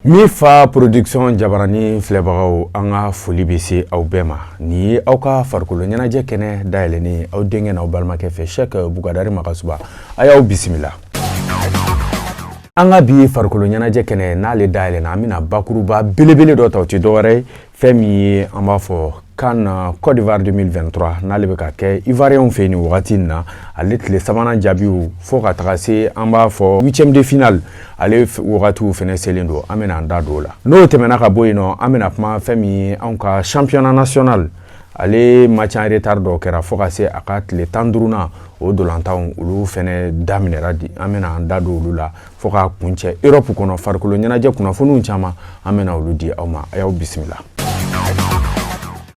Mifa Production jabarani filɛbagaw, an ka foli bɛ se aw bɛɛ ma. Nin ye aw ka farikolo ɲɛnajɛ kɛnɛ dayɛlɛnnen, aw denkɛ n'aw balimakɛ fɛ, Sɛk Bugadari Magasuba. A y'aw bisimila an ka bi farikolo ɲɛnajɛ kɛnɛ. N'ale dayɛlɛnna, an bɛna bakuruba belebele dɔ ta. O tɛ dɔwɛrɛ ye, fɛn min ye an b'a fɔ CAN Côte d'Ivoire 2023, n'ale bɛ ka kɛ Ivoirienw fɛ yen nin wagati in na. Ale tile sabanan jaabiw fo ka taga se an b'a fɔ huitième de finale, ale wagatiw fɛnɛ selen don. An bɛna an da don o la. N'o tɛmɛna ka bɔ yen nɔ, an bɛna kuma fɛn min ye anw ka championnat national, ale match en retard dɔw kɛra fo ka se a ka tile 15nan, o dolantanw olu fɛnɛ daminɛra di. An bɛna an da don olu la fo k'a kuncɛ. Europe kɔnɔ, farikolo ɲɛnajɛ kunnafoniw caman, an bɛna olu di aw ma. A y'aw bisimila.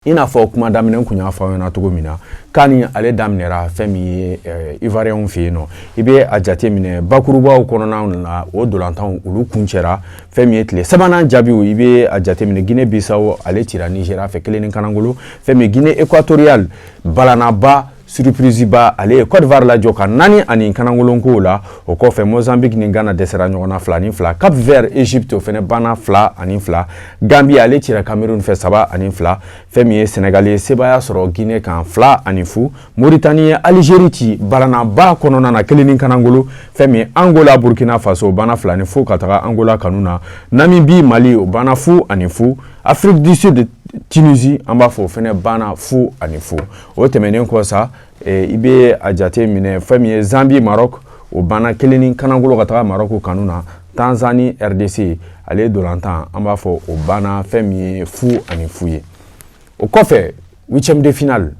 I n'a fɔ kuma daminɛ kun y'a fɔ aw ɲɛna cogo min na, CAN ale daminɛra fɛn min ye Ivoirienw fɛ yen nɔ. I bɛ a jate minɛ bakurubaw kɔnɔna na, o dolantanw olu kuncɛra. Fɛn min ye tile sabanan jaabiw, i bɛ a jate minɛ Guinée Bissau ale cira Nigéria fɛ 1 ni kanangolo. Fɛn min ye Guinée Équatoriale, balanaba surprise ba, ale ye Côte d'Ivoire lajɔ ka 4 ani kanangolo kow la. O kɔfɛ, Mozambique ni Ghana dɛsɛra ɲɔgɔn na 2-2. Cap Vert Egypte, o fɛnɛ banna 2-2. Gambie ale cira Cameroun fɛ 3-2. Fɛn min ye Sénégal ye, sebaaya sɔrɔ Guinée kan 2-0. Mauritanie ye Algérie ci balanaba kɔnɔna na 1 ni kanangolo. Fɛn min ye Angola Burkina Faso, o banna 2-0 ka taga Angola kanu na. Namibie Mali, o banna 0-0. Afrique du Sud Tunisie, an b'a fɔ o fɛnɛ banna 0-0. O tɛmɛnen kɔ sa, i bɛ a jate minɛ fɛn min ye Zambie Maroc, o banna 1 ni kanangolo ka taga Maroc kanu na. Tanzanie RDC, ale dolantan, an b'a fɔ o banna fɛn min ye 0-0 ye. O kɔfɛ, huitième de finale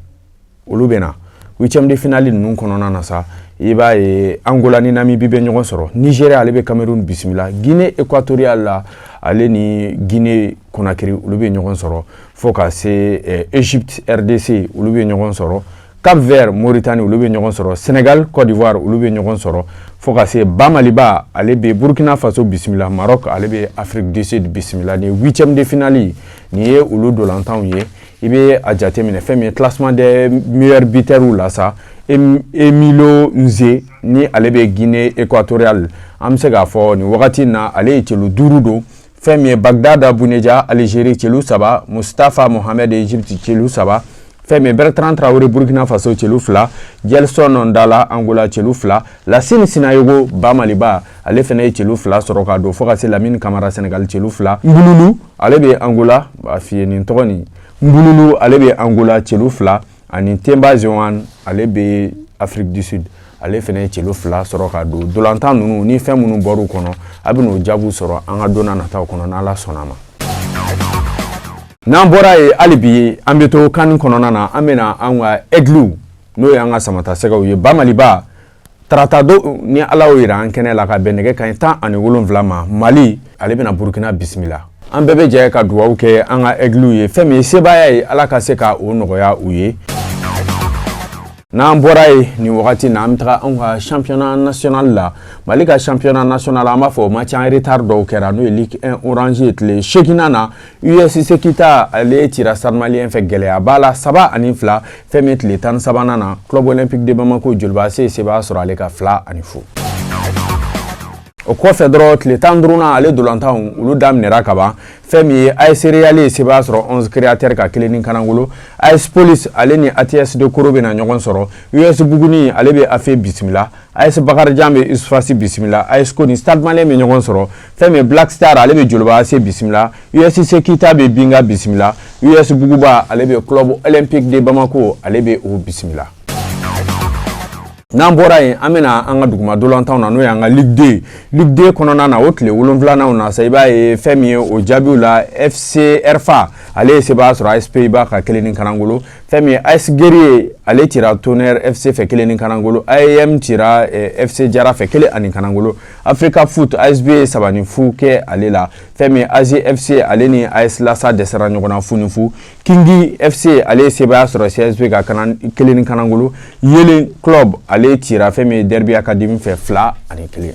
olu bɛ na. Huitième de finale ninnu kɔnɔna na sa, i b'a ye Angola ni Namibie bɛ ɲɔgɔn sɔrɔ. Nigeria ale bɛ Cameroun bisimila. Guinée Équatoriale la, ale ni Guinée Conakry olu bɛ ɲɔgɔn sɔrɔ, fo ka se Égypte RDC olu bɛ ɲɔgɔn sɔrɔ. Cap Vert Mauritanie olu bɛ ɲɔgɔn sɔrɔ. Sénégal Côte d'Ivoire olu bɛ ɲɔgɔn sɔrɔ, fo ka se Bamaliba ale bɛ Burkina Faso bisimila. Maroc ale bɛ Afrique du Sud bisimila. Nin ye huitième de finale, nin ye olu dolantanw ye. I bɛ a jateminɛ fɛn min ye classement des meilleurs buteurs la sa, Emilio Nze ni ale bɛ Guinée Équatoriale, an bɛ se k'a fɔ nin wagati in na ale ye celu 5 don. Fɛn min ye Bagdad Bounedjah Algérie, celu 3. Mustafa Mohamed Égypte, celu 3. Fɛn min ye Bertrand Traoré Burkina Faso, celu 2. Gelson Ndala Angola, celu 2. Lassine Sinayogo Bamaliba, ale fana ye celu 2 sɔrɔ ka don, fo ka se Lamine Camara Sénégal, celu 2. Nbululu ale bɛ Angola, b'a f'i ye nin tɔgɔ nin, Nbululu ale bɛ Angola, celu 2. Ani Temba Zwane ale bɛ Afrique du Sud, ale fana ye celu 2 sɔrɔ ka don. Dolantan ninnu ni fɛn minnu bɔr'u kɔnɔ, a bɛ n'o jaabiw sɔrɔ an ka don nataw kɔnɔ, n'Ala sɔnna ma. N'an bɔra yen, hali bi an bɛ to CAN kɔnɔna na. An bɛna an ka Aigles, n'o y'an ka samatasɛgɛw ye, Bamaliba, tarata don ni Ala y'o yira an kɛnɛ la, ka bɛn nɛgɛ kanɲɛ 17 ma, Mali ale bɛna Burukina bisimila. An bɛɛ bɛ jɛ ka dugawu kɛ an ka Aigles ye. Fɛn min ye sebaaya ye, Ala ka se ka o nɔgɔya u ye. N'an bɔra yen nin wagati na, an bɛ taga anw ka championnat national la. Mali ka championnat national, an b'a fɔ match en retard dɔw kɛra, n'o ye Ligue 1 Orange ye. Tile 8nan na, USC Kita ale cira Stade Malien fɛ gɛlɛyaba la, 3-2. Fɛn min ye tile 13nan na, Club Olympique de Bamako Joliba AC ye sebaaya sɔrɔ ale ka 2-0. O kɔfɛ dɔrɔn, tile 15nan ale dolantanw olu daminɛra ka ban. Fɛn min ye AS Real ye sebaaya sɔrɔ 11 Créateur ka 1 ni kanangolo. AS Police ale ni ATS de Koro bɛna ɲɔgɔn sɔrɔ. US Buguni ale bɛ AFE bisimila. AS Bakarijan bɛ USFAS bisimila. AS Ko ni Stade Malien bɛ ɲɔgɔn sɔrɔ. Fɛn min ye Black Star ale bɛ Joliba AC bisimila. USC Kita bɛ Binga bisimila. US Buguba ale bɛ Club Olympique de Bamako, ale bɛ o bisimila. N'an bɔra yen, an bɛna an ka duguma dolantanw na, n'o y'an ka Ligue 2. Ligue 2 kɔnɔna na, o tile 7nanw na sa, i b'a ye fɛn min ye o jaabiw la, FC RFA ale ye sebaaya sɔrɔ AS Pays-Bas ka 1 ni kanangolo. Fɛn min ye AS Guerrier ale cira Tonnerre FC fɛ 1 ni kanangolo. AEM cira FC Jara fɛ 1 ani kanangolo. Africa Foot, ASB ye 3-0 kɛ ale la. Fɛn min ye AG FC ale ni AS Lassa dɛsɛra ɲɔgɔn na 0-0. Kingi FC ale ye sebaaya sɔrɔ CSB ka 1 ni kanangolo. Yelen Club ale cira fɛn min ye Derby Academy fɛ 2-1.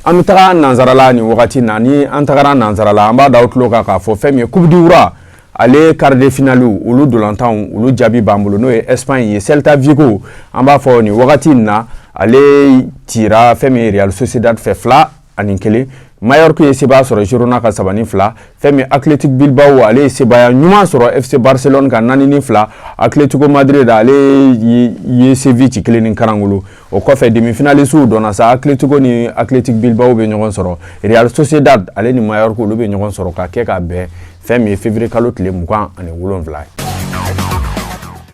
An bɛ taga nansarala nin wagati na. Ni an tagara nansarala, an b'a da aw tulo kan k'a fɔ fɛn min ye Coupe du Roi ale quart de finale olu dolantanw olu jaabi b'an bolo, n'o ye Espagne ye. Celta Vigo, an b'a fɔ nin wagati in na, ale cira fɛn min ye Real Sociedad fɛ 2-1. Mallorca ye sebaaya sɔrɔ Girona kan 3-2. Fɛn min Athletic Bilbao, ale ye sebaaya ɲuman sɔrɔ FC Barcelone kan 4-2. Atletico Madrid, ale ye Seville ci 1-0. O kɔfɛ, demi-finaliste dɔnna sa. Atletico ni Athletic Bilbao bɛ ɲɔgɔn sɔrɔ. Real Sociedad, ale ni Mallorca, olu bɛ ɲɔgɔn sɔrɔ ka kɛ ka bɛn fɛn min ye février kalo tile 27 ye.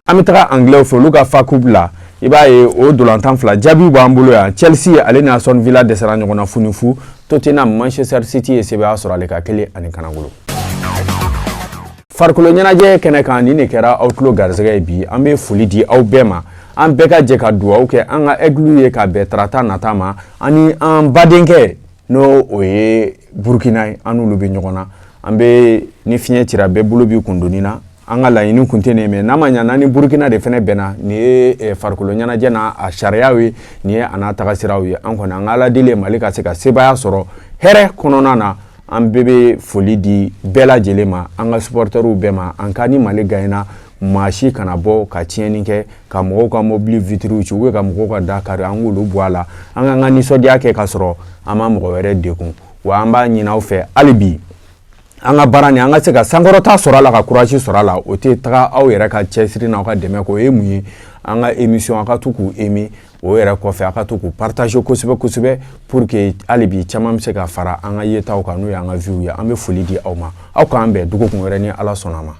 An bɛ taga Anglais fɛ, olu ka FA Coupe la. I b'a ye, o dolantan fila jaabiw b'an bolo yan. Chelsea, ale ni Aston Villa dɛsɛra ɲɔgɔn na 0-0. Tottenham, Manchester City ye sebaaya sɔrɔ ale ka 1-0. Farikolo ɲɛnajɛ kɛnɛ kan, nin de kɛra aw tulo garisɛgɛ ye bi. An bɛ foli di aw bɛɛ ma. An bɛɛ ka jɛ ka dugawu kɛ an ka Aigle ye ka bɛn tarata nata ma, ani an badenkɛ, n'o o ye Burukina ye. An n'olu bɛ ɲɔgɔn na. An bɛ ni fiɲɛ cira, bɛɛ bolo b'i kundoni na. An ka laɲini kun tɛ nin ye, mais n'a ma ɲa n'an ni Burukina de fana bɛnna, nin ye farikolo ɲɛnajɛ n'a a sariyaw ye, nin ye a n'a tagasiraw ye. An kɔni, an ka Ala deli ye Mali ka se ka sebaaya sɔrɔ hɛrɛ kɔnɔna na. An bɛɛ bɛ foli di bɛɛ lajɛlen ma, an ka supporteriw bɛɛ ma. An ka ni Mali gagnera, maa si kana bɔ ka tiɲɛni kɛ, ka mɔgɔw ka mobili vitiriw ci, ou ka mɔgɔw ka da kari. An k'olu bɔ a la. An k'an ka nisɔndiya kɛ ka sɔrɔ an ma mɔgɔ wɛrɛ degun. Wa an b'a ɲini aw fɛ hali bi, an ka baara nin, an ka se ka sankɔrɔta sɔrɔ a la, ka courage sɔrɔ a la. O tɛ taga aw yɛrɛ ka cɛsiri n'aw ka dɛmɛ kɔ. O ye mun ye? An ka émission, a ka to k'u aimer. O yɛrɛ kɔfɛ, a ka to k'u partager kosɛbɛ kosɛbɛ, pour que hali bi caman bɛ se ka fara an ka yetaw kan, n'o ye an ka vues ye. An bɛ foli di aw ma. Aw k'an bɛn dɔgɔkun wɛrɛ ni Ala sɔnna a ma.